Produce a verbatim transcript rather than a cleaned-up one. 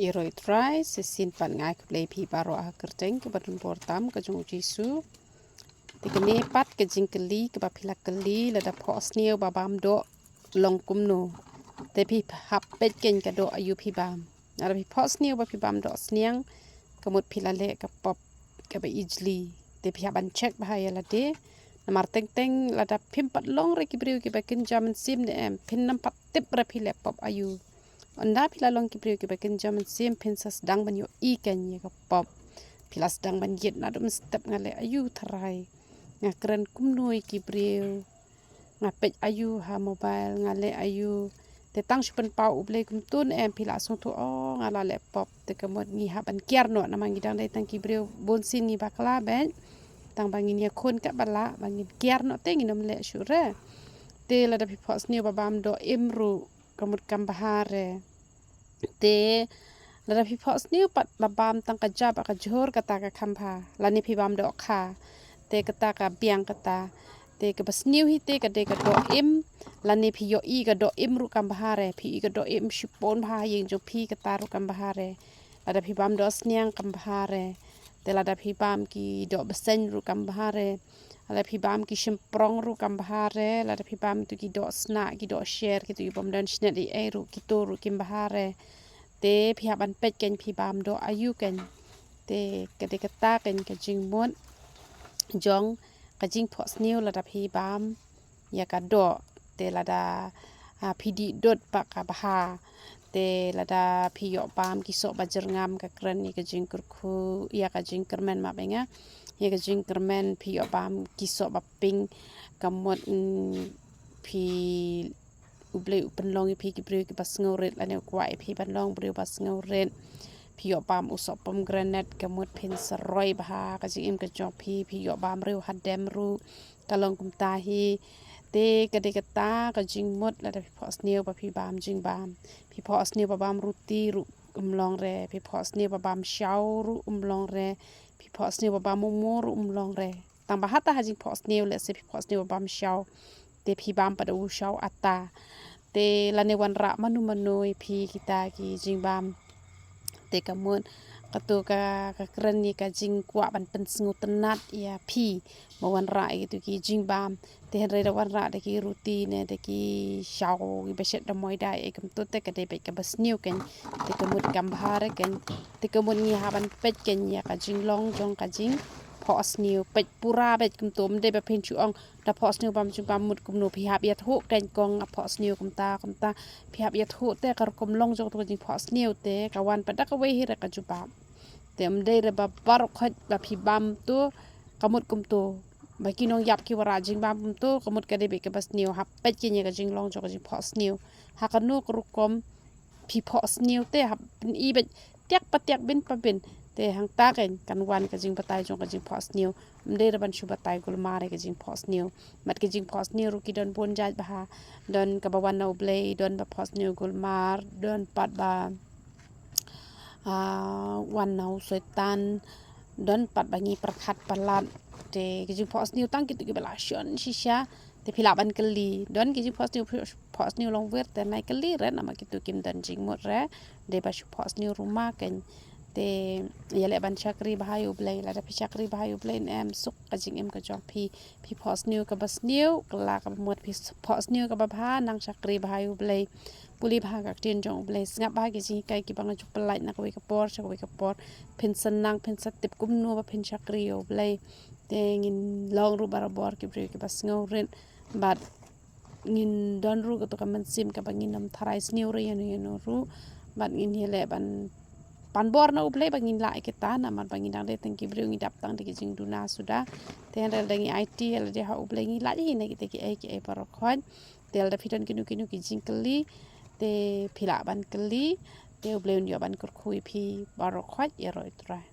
Ïaroh Trai, shisien pat nga ai khublei phi baroh ha ka kyrteng kaba donbor tam ka jong u Jisu. Te kane pat ka jingkylli kaba phi la kylli, lada phohsniew ba bam doh long kumno. Te phi hap peit kein ka doh aïu phi bam. Lada phi phohsniew ba phi bam doh sniang, ka mut phi la leh ka pop kaba ijli. Te phi hap ban check bha ïa lade. Namar teng teng lada phim pat long re ki briew kiba kynja mynsiem ne em, phin nym pat tip re phi leh pop aïu. Ynda phi la long ki briew kiba kynja mynsiem, phin sa sdang ban ïohi kein ïa ka pop. Phi la sdang ban ïit, naduh mynstep nga leh aïu tharai, nga kren kumno ïa ki briew, nga peit aïu ha mobile, nga leh aïu. Te tang shu pynpaw U Blei kumto ne em, phi la sngewthuh, oh, nga la leh pop. Te ka mut ngi hap ban kiar noh, namar ngi dang dei tang ki briew, bun sien ngi bakla beit. Tang ba ngin ïakhun katba lah ba ngin kiar noh, te ngin ym leh shuh re. Te lada phi phohsniew ba bam doh im ruh, ka mut kam bha re. Te lada phi phohsniew pat ba bam tang ka ja bad ka jhur, kata ka kham bha. Lane phi bam doh kha, te kata ka biang kata. Te kaba sniew hi te ka dei ka doh im. Lane phi ïohi ka doh im ruh kam bha re, phi ïohi ka doh im shibun bha ha ïing jong phi, kata ruh kam bha re. Lada phi bam doh sniang kam bha re. Te lada phi bam ki doh bseiñ ruh kam bha re. Lada phi bam ki shymprong ruh kam bha re. Lada phi bam kitu ki doh snah, ki doh sher, kitu ki bym don shñiat ei ei ruh, kitu ruh kim bha re. Te phi hap ban peit kein phi bam doh aïu kein. Te ka dei kata kein ka jingmut jong ka jingphohsniew lada phi bam ïa ka doh. Te lada, ah, phi dih dud pat ka bha. Te lada phi ïoh bam ki soh ba jyrngam, ka kren ïa ka jingkyrkhu, ïa ka jingkyrmen, map ïa nga, ïa ka jingkyrmen, phi ïoh bam ki soh ba pink, ka mut, mm, phi, U Blei u pynlong ïa phi ki briew kiba sngewrit, lane u kwah ïa phi ban long briew ba sngewrit. Phi ïoh bam u soh pomegranate, ka mut phin sa roi bha ka jingim ka jong phi. Phi ïoh bam riew hadem ruh, ka long kumta hi. Te ka dei kata ka jingmut lada phi phohsniew ba phi bam jingbam. Phi phohsniew ba bam ruti ruh um long re. Phi phohsniew ba bam shaw ruh um long re. Phi phohsniew ba bam momo ruh um long re. Tang ba hata ha jingphohsniew, lehse phi phohsniew ba bam shaw, te phi bam pat da u shaw atta. Te lane wanrah mano mano ïa phi kita ki jingbam. Te ka mut, kato ka, ka kren ïa ka jingkwah ban pynsngewtynnat ïa phi ba wanrah ïa kitu ki jingbam. Te hynrei da wanrah da ki ruti ne da ki shaw kiba shet da moida ei ei kumto, te ka dei beit kaba sniew kein. Te ka mut kam bha re kein. Te ka mut ngi hap ban peit kein ïa ka jinglong jong ka jingphohsniew. Peit pura beit kumto, ym dei ba phin shu ong da phohsniew bam jingbam mut kumno. Phi hap ïathuh kein, kong nga phohsniew kumta kumta. Phi hap ïathuh te ka rukom long jong kato ka jingphohsniew te ka wan pat da kawei hi re ka jubab. Te ym dei re ba baroh khoit ba phi bam to ka mut kumto. Ba ki nongïap ki wanrah jingbam kumto, ka mut ka dei beit kaba sniew. Hap peit kein ïa ka jinglong jong ka jingphohsniew. Ha kano ka rukom phi phohsniew te hap pyni beit tiak pa tiak, bin pa bin. Te hangta kein kan wan ka jingbatai jong ka jingphohsniew. Ym dei re ban shu batai gulmar ïa ka jingphohsniew. Bad ka jingphohsniew ruh ki don bun jait bha. Don kaba wan na U Blei, don ba phohsniew gulmar, don pat ba, ah, wan na u Soitan, don pat ba ngi pyrkhat palat. Te ka jingphohsniew tang kitu kiba la shon shisha. Te phi lah ban kylli. Don ki jingphohsniew, phohsniew longwir te nai kylli re, namar kitu kim don jingmut re. Dei ba shu phohsniew ruma kein. Te ïaleh ban shakri bha ïa U Blei. Lada phi shakri bha ïa U Blei ne em, suk ka jingim ka jong phi. Phi phohsniew kaba sniew, kylla kaba mut. Phi phohsniew kaba bha, nang shakri bha ïa U Blei. Pule bha ka ktien jong U Blei, sngap bha ki jinghikai kiba nga ju pyllait na kawei ka por sha kawei ka por. Phin sa nang, phin sa tip kumno ba phin shakri ïa U Blei. Te ngin long ruh barabor ki briew kiba sngewrit. Bad ngin don ruh kato ka mynsiem kaba ngin ym tharai sniew re ïano ïano ruh. Bad ngin ïaleh ban pan bor na U Blei ba ngin lah ïa kita, namar ba ngin dang dei tang ki briew, ngi dap tang da ki jingduna suda. Te hynrei lada ngi aiti ïa lade ha U Blei, ngi lah ïa hi na kita kiei kiei baroh khoit. Te lada phi don kino kino ki jingkylli, te phi lah ban kylli. Te U Blei un ïoh ban kyrkhu ïa phi baroh khoit. Ïaroh Trai.